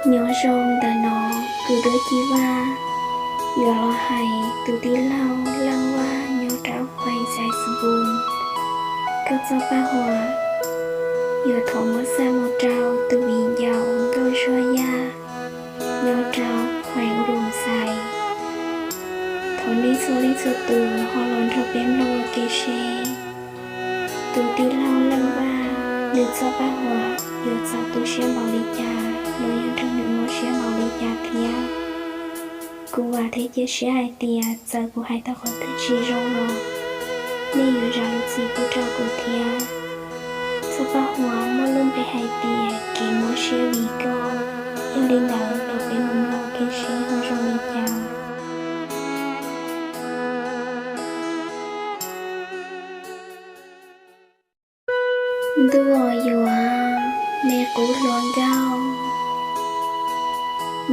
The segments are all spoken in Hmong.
Nyob zoo ntawm no, kuv Duab Ci Vaj yuav los hais tus tij laug Leej Vaj nyob rau Khuees Xais Xpus. Koj txoj paj huam yuav thov muab xa mus rau tus viv ncaus Nkauj Zuag Yaj nyob rau Khuees Xais. Thov nej txhua leej txhua tus ho los nrog peb mloog ua ke seb tus tij laug Leej Vaj nws txoj paj huam yuav txaus tu siab npaum li cas los yog nrog nws mob siab npaum li cas thiab. Kuv vam thiab cia siab hais tias txawm kuv hais tau qhov twg tsis zoo los nej yuav zam lub txim pub rau kuv thiab. Txoj paj huam muaj lub npe hais tias Kev Mob Siab Vim Koj. Yog li ntawd los peb mus mloog ua ke seb ho zoo li cas. Ntuj yuav me qub hluas nkauj,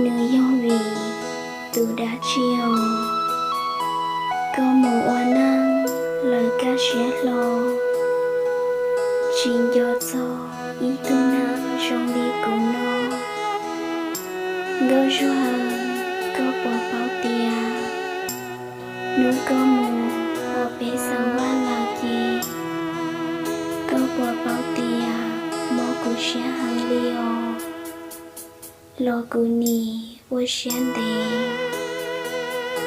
nws yog vim tus dab tsi os? Koj mus ua neej lawv kaj siab hlo, tsis nco txog ib tug neeg zoo li kuv no. Nkauj Zuag, koj puas paub tias hnub koj mus ua peb xeem Vaj lawm ces, koj puas paub tias mob kuv siab heev li os? Los kuv nim ua siab ntev,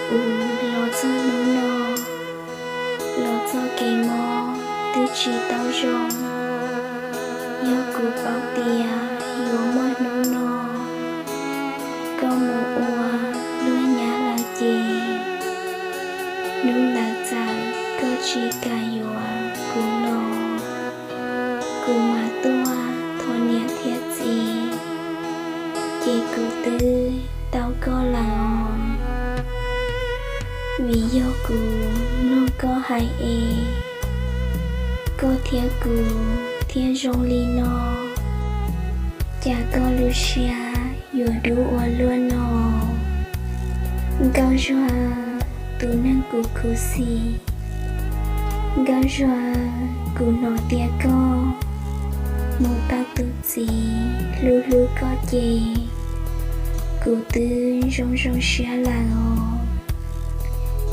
kuv los txog hnub no, los txoj kev mob twb tsis tau zoo. Yog kuv paub tias yuav muaj hnub no, koj mus ua luag nyab lawm ces, hnub ntawd txawm koj tsis kam yuav kuv los, kuv mam tuaj thov niam thiab txiv, ces kuv twb tau koj lawm os. Vim yog kuv mloog koj hais es, koj thiab kuv thiaj zoo li no. Cas koj lub siab yuav dub ua luaj no? Nkauj Zuag, tus neeg kuv khuv xim. Nkauj Zuag, kuv hnov tias koj mus tau tus txiv hlub hlub koj ces, kuv twb zoo zoo siab lawm os.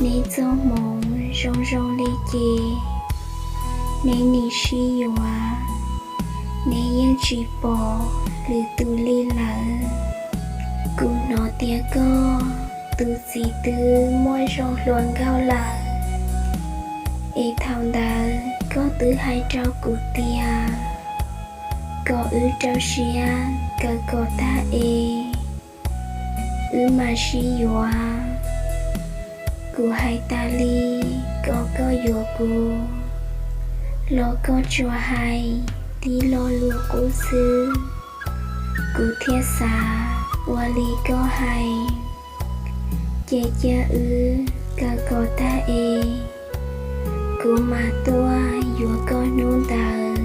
Neb txoj hmoov zoo zoo li ces, neb nim sib yuav, neb yeej tsis pom lwm tus li lawm. Kuv hnov tias koj tus txiv twb muaj zoo hluas nkauj lawm, es thaum ntawd koj twb hais rau kuv tias kom wb rau siab kawm kom tag es, wb mam sib yuav. Kuv hais tas li kom koj yuav kuv, los koj tsuas hais tib lo lus qub xwb, kuv thiaj xav ua li koj hais. Ces cia wb kawm kom tag es, kuv mam tuaj yuav koj hnub ntawd.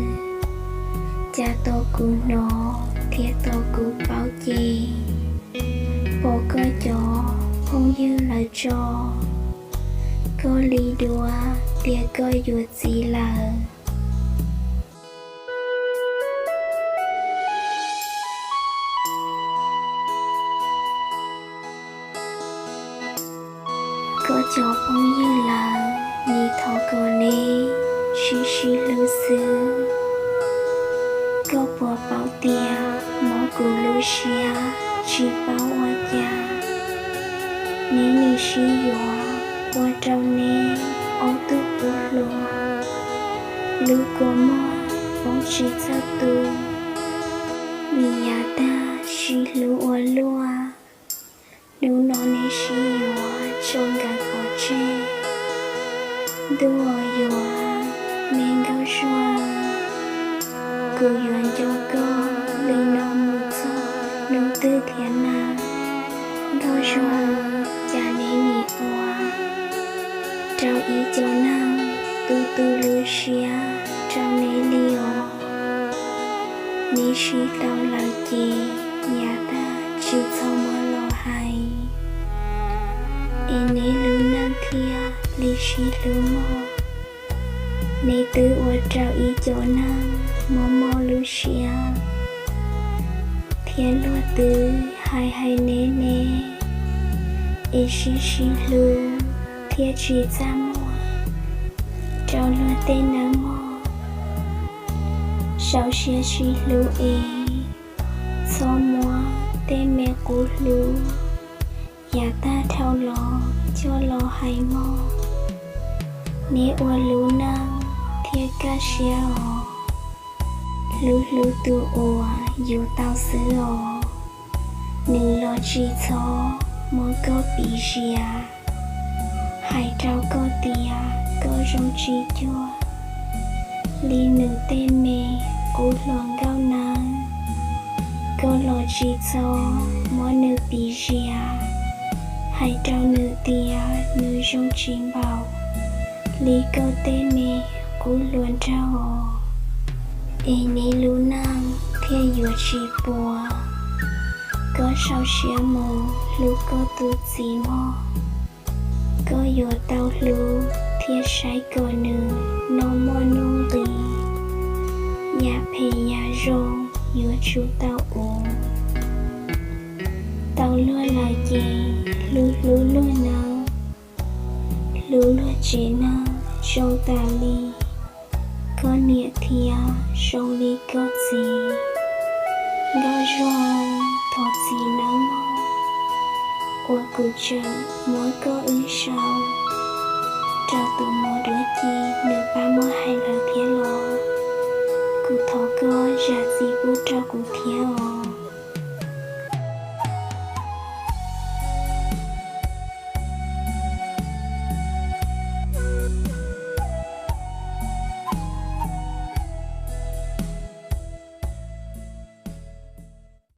Cas tos kuv hnov thiab tos kuv paub ces, pom koj cov phooj ywg lawv tso, koj li dua tias koj yuav txiv lawm. Koj cov phooj ywg lawv nim thov kom neb sib sib hlub xwb. Koj puas paub tias mob kuv lub siab tsis paub ua cas, neb nim sib yuav ua rau neb ob tug puab hluas lub kua muag poob tsis txawj tu, vim yav tag sib hlub ua luaj. Hnub no neb sib yuav tso nkawd pov tseg. Ntuj yuav, me Nkauj Zuag, kuv yuav nco koj li no mus txog hnub twg thiab na? Nkauj Zuag, cas neb nim ua rau ib co neeg tu tu lub siab rau neb li os? Neb sib tau lawm ces yav tag tsis txhob muab los hais, es neb lub neej thiaj li sib hlub mog. Neb twb ua rau ib co neeg mob mob lub siab, thiab luag twb Hais hais nev nev es sib sib hlub thiaj tsis txaj muag rau luag tej nawb mog. Sau siab sib hlub es txhob muab tej me qub hlub yav tag dhau los coj los hais mog. Neb ua lub neej thiaj kaj siab os. Hlub hlub tus uas yus tau xwb os, nws los tsis txhob muab koj piv zias, hais rau koj tias koj zoo tsis cuag li nws tej me qub hluas nkauj nawb. Koj los tsis txhob muab nws piv zias, hais rau nws tias nws zoo tsis npaum li koj tej me qub hluas nraug os. Es neb lub neej thiaj yuav tsis puas. Koj sau siab mus hlub koj tus txiv mog. Koj yuav tau hlub thiab saib kom nws noj muaj nuj nqis. Yam phem yam zoo yuav tsum tau uv. Tau luag lawm ces hlub hlub luag nawb. Hlub luag tsev neeg zoo tas li koj niam thiab zoo li koj txiv. Nkauj Zuag, thov txim nawb mog uas kuv tseem muab koj wb sau rau tus mos duab ci nws pab muab hais lawm thiab los. Kuv thov koj zam txim pub rau kuv thiab.